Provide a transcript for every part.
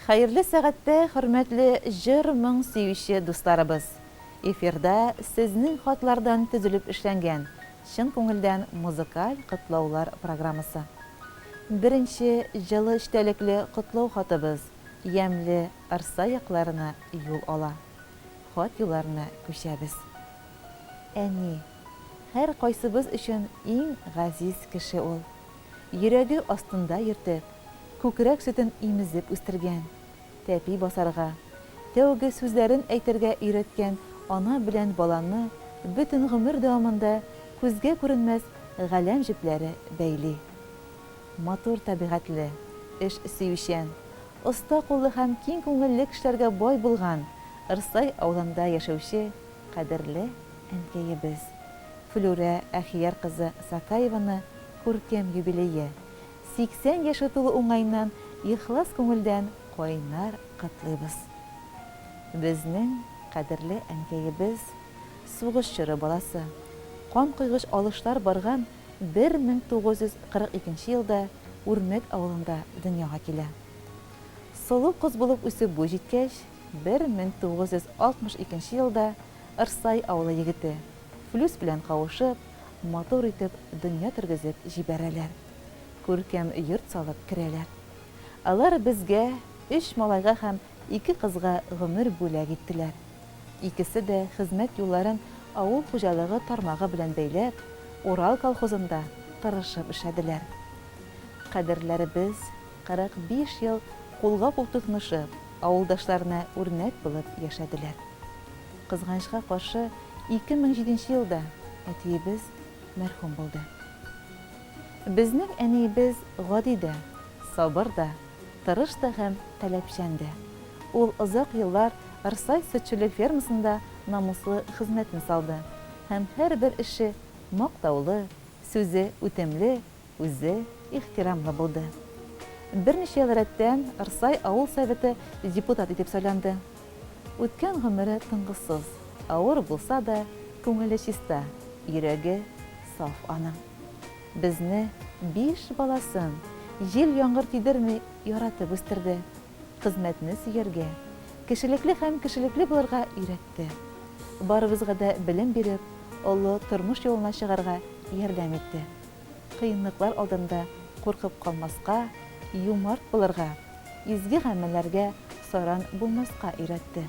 Хәерле сәгатьтә, хөрмәтле җыр-моң сөюче дусларыбыз! Эфирда сезнең хатлардан төзелеп эшләнгән чын күңелдән музыкаль котлаулар программасы. Беренче җылы эчтәлекле котлау хатыбыз ямьле Ырса якларына юл ала. Хат юлларына күчәбез. Әни, һәркайсыбыз өчен иң газиз кеше ул. Йөрәге астында йөртеп, күкрәк сөтен имезеп үстергән, тәпи басарга, тәүге сүзләрен әйтергә өйрәткән ана белән баланы бөтен гомер дәвамында күзгә күренмәс галәм җепләре бәйли. Матур табигатьле, эш сөючән, оста куллы һәм киң күңелле кешеләргә бай булган Ырсай авылында яшәүче кадерле әнкәебез Флүрә Әхияр кызы Сакаеваны күркәм юбилее, 80 яше тулу уңаеннан ихлас күңелдән кайнар котлыйбыз. Безнең кадерле әнкәебез, сугыш чоры баласы, канкойгыч алышлар барган 1942 елда Үрмәк авылында дөньяга килә. Сылу кыз булып үсеп буй җиткәч, 1962 елда Ырсай авылы егете Флүс белән кавышып, матур итеп дөнья тергезеп җибәрәләр. Күркәм йорт салып керәләр. Алар безгә, өч малайга һәм ике кызга гомер бүләк иттеләр. Икесе дә хезмәт юлларын авыл хуҗалыгы тармагы белән бәйләп, Урал колхозында тырышып эшләделәр. Кадерләребез 45 ел кулга-кул тотынышып, авылдашларына үрнәк булып яшәделәр. Кызганычка каршы, 2007 нче елда әтиебез мәрхүм булды. Безнең әниебез гади дә, сабыр да, тырыш та һәм таләпчән дә. Ул озак еллар Рсай сөтчелек фермасында намуслы хезмәтен салды һәм һәрбер эше мактаулы, сүзе үтемле, үзе ихтирамлы булды. Берничә ел рәттән Рсай авыл советы депутат итеп сайланды. Үткән гомере тынгысыз, авыр булса да, күңеле чиста, йөрәге саф аның. Безне, биш баласын, җил-яңгыр тидерми яратып үстерде, хезмәтне сөяргә, кешелекле һәм кешелекле булырга өйрәтте. Барыбызга да белем биреп, олы тормыш юлына чыгарга ярдәм итте. Кыенлыклар алдында куркып калмаска, юмарт булырга, изге гамәлләргә саран булмаска өйрәтте.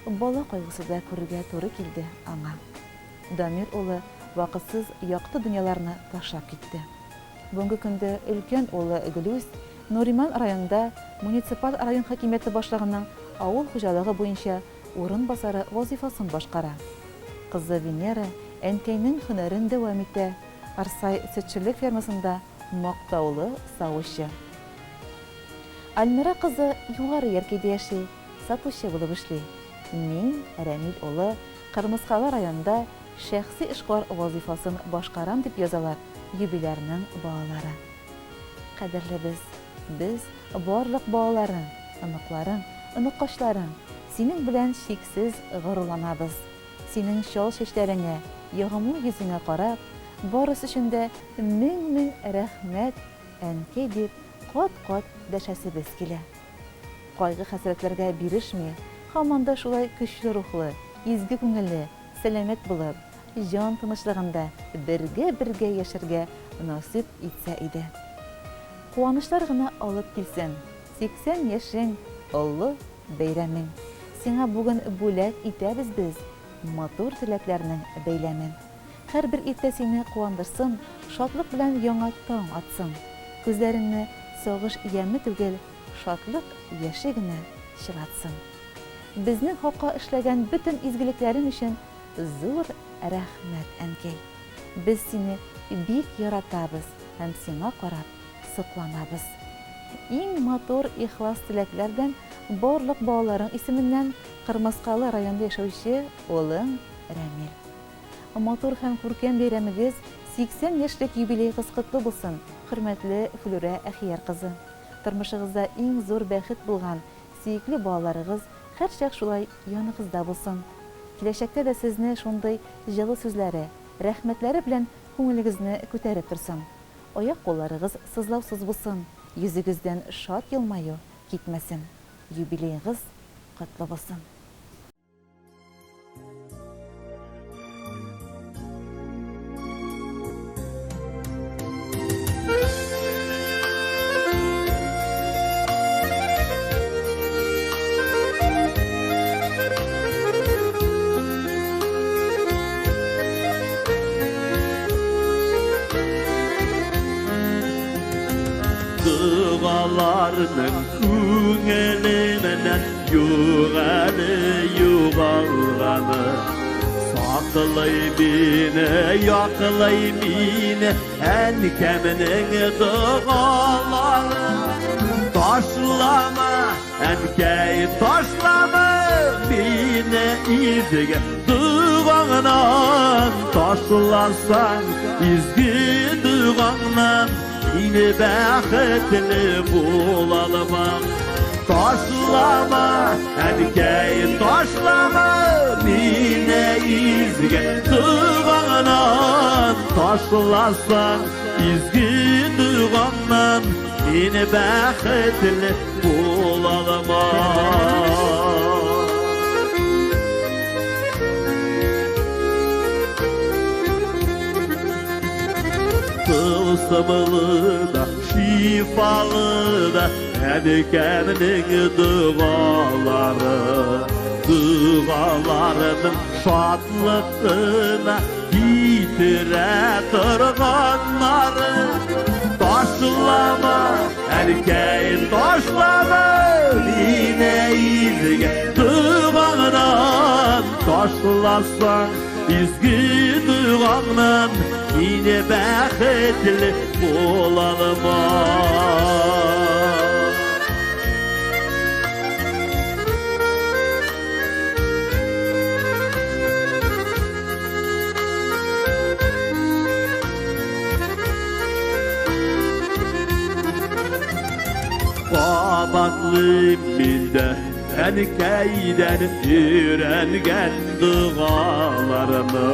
Бала кайгысы да күрергә туры килде аңа. Дамир улы вакытсыз якты дөньяларны ташлап китте. Бүгенге көндә өлкән улы Гөлүс Нуриман районында муниципаль район хакимияте башлыгының авыл хуҗалыгы буенча урынбасары вазыйфасын башкара. Кызы Венера әнкәйнең һөнәрен дәвам итә, Арсай сөтчелек фермасында мактаулы савучы. Альмира кызы Югары Яркәйдә яши, сатучы булып эшли. Мин, Рәмил улы, Кырмыскалы районында шәхси эшкуар вазыйфасын башкарам, дип язалар юбилярның балалары. Кадерлебез, без, барлык балаларың, оныкларың, оныккачларың, синең белән чиксез горурланабыз. Синең чал чәчләреңә, ягымлы йөзеңә карап, барысы өчен дә мең-мең рәхмәт, әнкәй, дип кат-кат дәшәсебез килә. Кайгы-хәсрәтләргә бирешми, һаман да шулай көчле рухлы, изге күңелле, сәламәт булып, җан тынычлыгында бергә-бергә яшәргә насыйп итсә иде. Куанычлар гына алып килсен 80 яшең, олы бәйрәмең. Сиңа бүген бүләк итәбез без матур теләкләрнең бәйләмен. Һәрбер иртә сине куандырсын, шатлык белән яңа таң атсын. Күзләреңне сагыш яме түгел, шатлык яше генә чылатсын. Безнең хакка эшләгән бөтен изгелекләрең өчен зур рәхмәт, әнкәй. Без сине бик яратабыз һәм сиңа карап сокланабыз. Иң матур ихлас теләкләр белән барлык балаларың исеменнән Кырмыскалы районында яшәүче улың Рәмил. Матур һәм күркәм бәйрәмегез, 80 яшьлек юбилеегыз котлы булсын, хөрмәтле Флүрә Әхияр кызы. Тормышыгызда иң зур бәхет булган сөекле балаларыгыз һәрчак шулай яныгызда булсын. Киләчәктә дә сезне шундый җылы сүзләре, рәхмәтләре белән күңелегезне күтәреп торсын. Аяк-кулларыгыз сызлаусыз булсын, йөзегездән шат елмаю китмәсен. Юбилеегыз котлы булсын! Дугаларның күңеленнән юк әле югалганы. Саклый мине, яклый мине әнкәмнең догалары. Ташлама, әнкәй, ташлама мине изге дугаңнан. Ташласаң изге дугаңнан, мин бәхетле булалмам. Ташлама, әнкәй, ташлама мине изге дугаңнан. Ташласаң изге дугаңнан, мин бәхетле булалмам. Тылсымлы да, şifalı da әнкәмнең дугалары. Дугаларының шатлыгына китерә торганнары. Ташлама, әнкәй, ташлама мине изге дугаңнан. Ташласаң изге дугаңнан, мин бәхетле булалмам. Кабатлыйм мин дә әнкәйдән өйрәнгән дугаларны.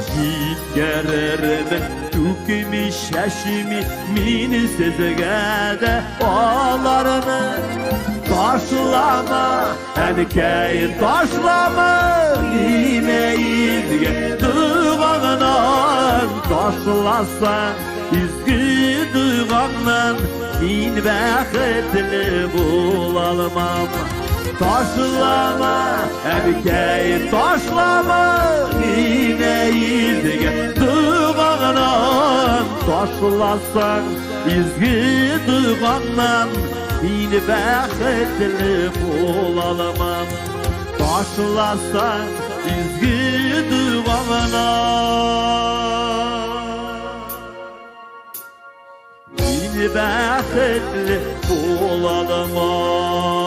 Җиткерермен түкми чәчми мин сезгә дә аларны. Ташлама, әнкәй, ташлама мине изге дугаңнан. Ташласаң изге дугаңнан, мин бәхетле булалмам. Ташлама, әнкәй, ташлама мине изге дугаңнан. Ташласаң изге дугаңнан, мин бәхетле булалмам. Ташласаң изге дугаңнан, мин бәхетле булалмам.